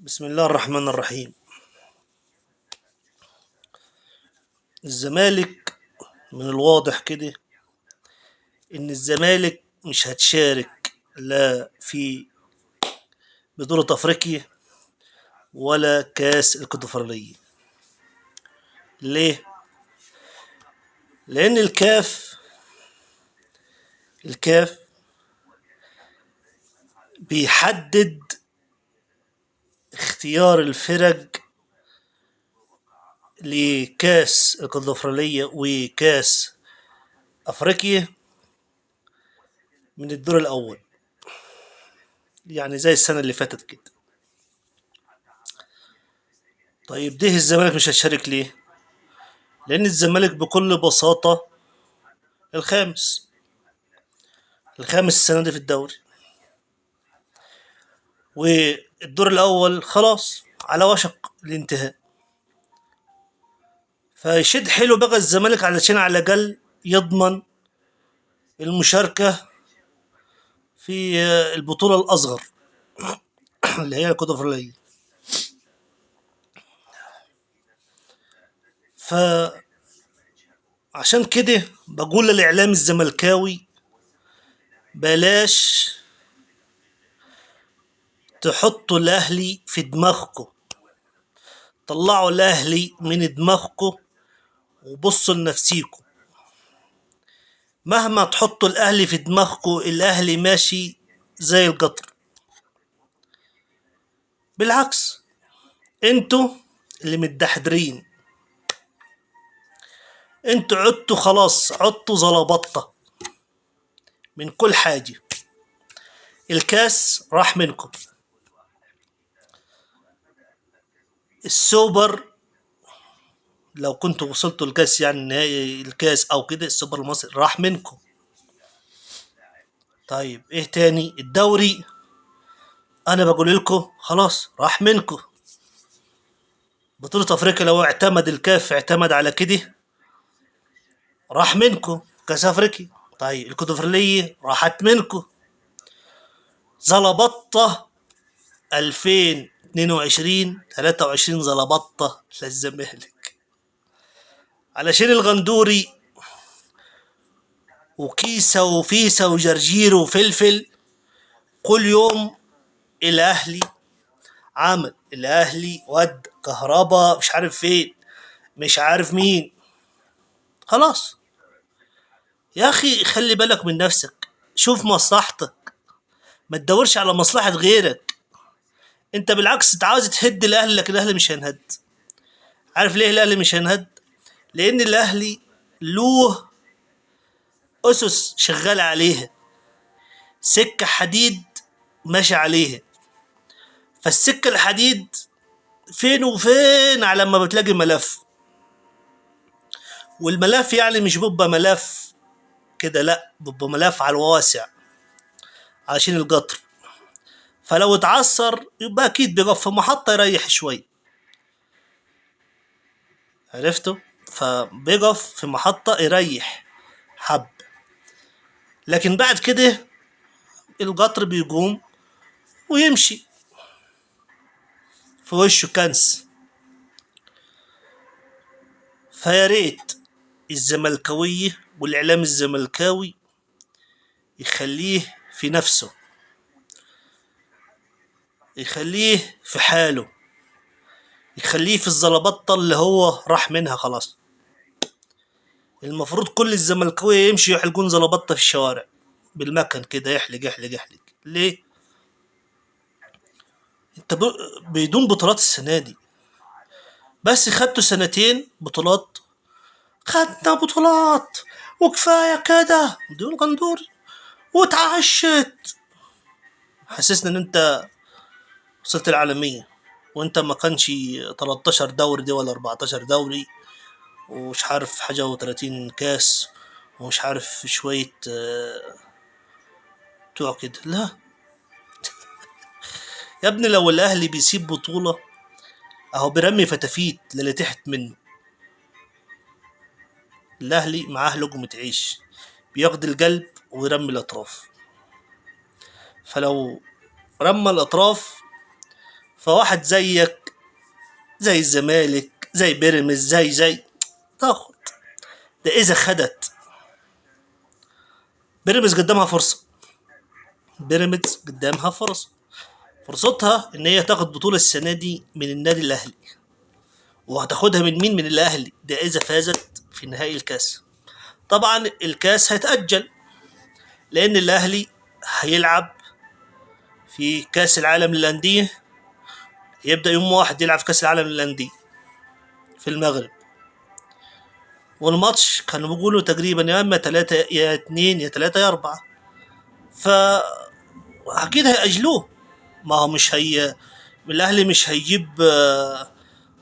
بسم الله الرحمن الرحيم. الزمالك من الواضح كده ان الزمالك مش هتشارك لا في بطولة افريقيا ولا كاس الكونفدرالية. ليه؟ لان الكاف بيحدد اختيار الفرق لكاس الكونفدرالية وكاس افريقيا من الدور الاول، يعني زي السنة اللي فاتت كده. طيب ده الزمالك مش هتشارك ليه؟ لان الزمالك بكل بساطة الخامس السنة دي في الدوري، والدور الاول خلاص على وشك الانتهاء، فيشد حلو بقى الزمالك علشان على الاقل يضمن المشاركة في البطولة الأصغر اللي هي الكونفدرالية. فعشان كده بقول للإعلام الزملكاوي بلاش تحطوا الأهلي في دماغكم، طلعوا الأهلي من دماغكم وبصوا لنفسيكم. مهما تحطوا الأهلي في دماغكم الأهلي ماشي زي القطر. بالعكس انتوا اللي متدحدرين، انتوا عدتوا خلاص، عدتوا زلبطة من كل حاجة. الكاس راح منكم، السوبر لو كنتوا وصلتوا الكاس يعني نهائي الكاس او كده، السوبر المصري راح منكم. طيب ايه تاني؟ الدوري انا بقول لكم خلاص راح منكم. بطولة افريقيا لو اعتمد الكاف اعتمد على كده راح منكم كاس افريقيا. طيب الكونفدرالية راحت منكم. زلبطة 2022 23 زلبطة للزمالك، علشان الغندوري وكيسة وفيسة وجرجير وفلفل كل يوم الأهلي عمل، الأهلي ود كهربا مش عارف فين مش عارف مين. خلاص يا أخي خلي بالك من نفسك، شوف مصلحتك، ما تدورش على مصلحة غيرك. انت بالعكس انت عاوز تهد الأهلي، لكن الأهلي مش هينهد. عارف ليه الأهلي مش هينهد؟ لأن الأهلي له أسس شغال عليها، سكة حديد ماشي عليها، فالسكة الحديد فين وفين على ما بتلاقي ملف، والملف يعني مش بيبقى ملف كده، لا بيبقى ملف على الواسع عشان القطر، فلو اتعثر يبقى أكيد بيقف في محطة يريح شوية، عرفتوا؟ فبيقف في محطة يريح حب، لكن بعد كده القطر بيقوم ويمشي في وشه كنس. فيا ريت الزملكاوية والإعلام الزملكاوي يخليه في نفسه، يخليه في حاله، يخليه في الزلبطة اللي هو راح منها خلاص. المفروض كل الزملكاوية يمشي يحلقون زلبطة في الشوارع بالمكن كده، يحلق يحلق يحلق. ليه؟ انت بدون بطولات السنة دي، بس خدتوا سنتين بطولات، خدنا بطولات وكفاية كده بدون غندور واتعشت، حسسنا ان انت وصلت العالمية، وانت ما كانش 13 دوري دي ولا 14 دوري ومش عارف حاجة و30 كاس ومش عارف شوية بتوع كده. لا يا ابني، لو الاهلي بيسيب بطولة اهو بيرمي فتافيت للي تحت منه. الاهلي معاه لقمة عيش، بياخد القلب ويرمي الاطراف، فلو رمى الاطراف فواحد زيك زي الزمالك زي بيراميدز زي تاخد ده. اذا خدت بيراميدز قدامها فرصة، بيراميدز قدامها فرصة، فرصتها ان هي تاخد بطوله السنة دي من النادي الاهلي. وهتاخدها من مين؟ من الاهلي، ده اذا فازت في نهائي الكاس. طبعا الكاس هيتاجل لان الاهلي هيلعب في كاس العالم للاندية، يبدا يوم 1 يلعب في كاس العالم للاندية في المغرب، والماتش كانوا بيقولوا تقريبا يا اما 3 يا 2 يا 3 يا 4، فا اكيد هيأجلوه. ما هو مش هي الاهلي مش هيجيب،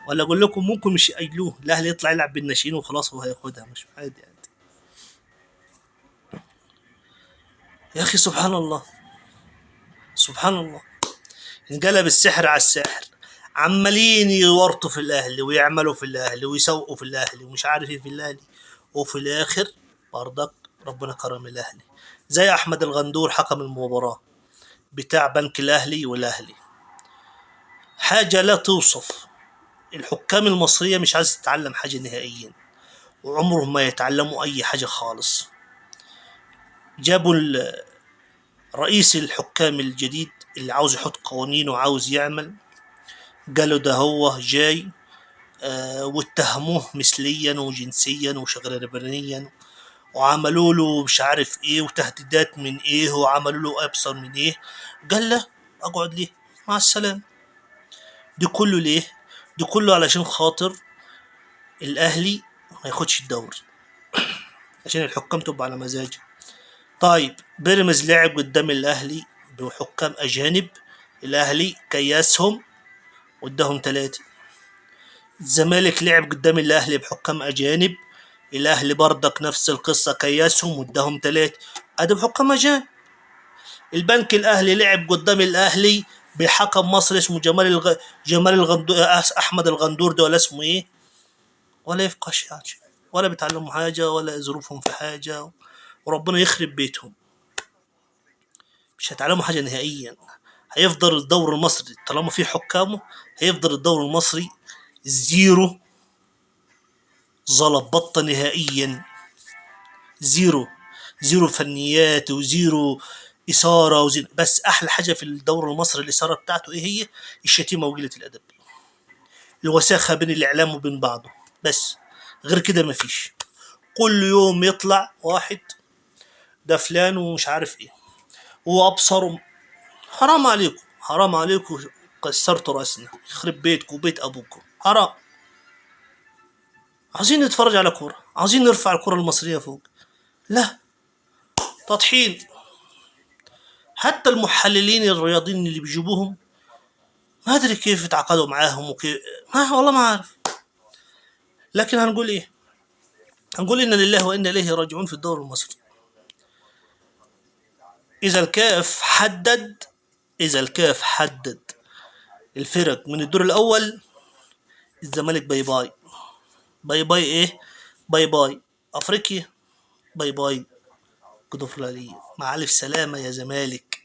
ولا اقول لكم ممكن مش يأجلوه، الاهلي يطلع يلعب بالناشئين وخلاص هو هياخدها، مش عادي يعني. يا اخي سبحان الله، سبحان الله، انقلب السحر على الساحر. عمالين يورطوا في الاهلي ويعملوا في الاهلي ويسوقوا في الاهلي ومش عارف ايه في الاهلي، وفي الاخر برضك ربنا كرم الاهلي. زي احمد الغندور حكم المباراة بتاع بنك الاهلي والاهلي، حاجة لا توصف. الحكام المصرية مش عايزه تتعلم حاجة نهائيا، وعمرهم ما يتعلموا اي حاجة خالص. جابوا رئيس الحكام الجديد اللي عاوز يحط قوانين وعاوز يعمل، قالوا ده هو جاي، واتهموه مثليا وجنسيا وشغربانيا، وعملوا له مش عارف ايه وتهديدات من ايه، وعملوا له ابصر من ايه. قال له اقعد ليه، مع السلامة. دي كله ليه؟ دي كله علشان خاطر الاهلي ما ياخدش الدوري، عشان الحكام تبقى على مزاجه. طيب بيراميدز لعب قدام الاهلي بحكام اجانب، الاهلي كياسهم واداهم 3. الزمالك لعب قدام الاهلي بحكام اجانب، الاهلي برضك نفس القصة، كياسهم واداهم 3، ادي بحكام اجانب. البنك الاهلي لعب قدام الاهلي بحكم مصري اسمه جمال الغندور، احمد الغندور ده ولا اسمه ايه، ولا يفقه حاجة ولا بيتعلموا حاجة ولا ظروفهم في حاجة، وربنا يخرب بيتهم، مش هيتعلموا حاجة نهائيا. هيفضل الدوري المصري طالما في حكامه، هيفضل الدوري المصري zero زلبطه نهائيا، zero، zero فنيات و zero إثارة و zero. بس أحلى حاجة في الدوري المصري الإثارة بتاعته إيه هي؟ الشتيمة وقلة الأدب، الوساخة بين الإعلام وبين بعضه، بس غير كده مفيش. كل يوم يطلع واحد ده فلان ومش عارف إيه وأبصر. حرام عليكم، حرام عليكم، كسرتوا راسنا، يخرب بيتكم وبيت أبوكم، حرام. عاوزين نتفرج على كورة، عاوزين نرفع الكرة المصرية فوق، لا تطحين. حتى المحللين الرياضيين اللي بيجيبوهم ما ادري كيف اتعاقدوا معاهم وكيف، ما والله ما عارف. لكن هنقول ايه؟ هنقول ان لله وانا اليه راجعون في الدوري المصري. اذا الكاف حدد، اذا الكاف حدد الفرق من الدور الاول، الزمالك bye bye، bye bye ايه؟ bye bye افريقيا، bye bye كونفدرالية، مع الف سلامة يا زمالك.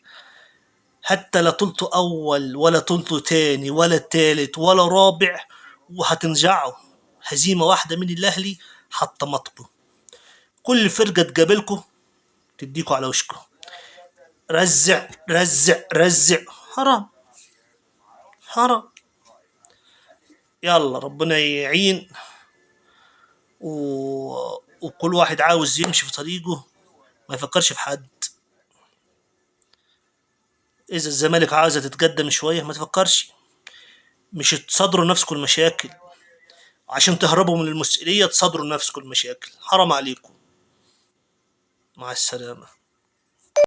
حتى لا طلتوا اول ولا طلتوا تاني ولا تالت ولا رابع، وهتنجعوا هزيمة واحدة من الاهلي حطمتكم. كل فرقة تقابلكم تديكوا على وشكم، رزع رزع رزع، حرام حرام. يلا ربنا يعين، وكل واحد عاوز يمشي في طريقه ما يفكرش في حد. إذا الزمالك عاوزة تتقدم شوية ما تفكرش، مش تصدروا نفسكم المشاكل عشان تهربوا من المسؤولية، تصدروا نفسكم المشاكل، حرام عليكم. مع السلامة.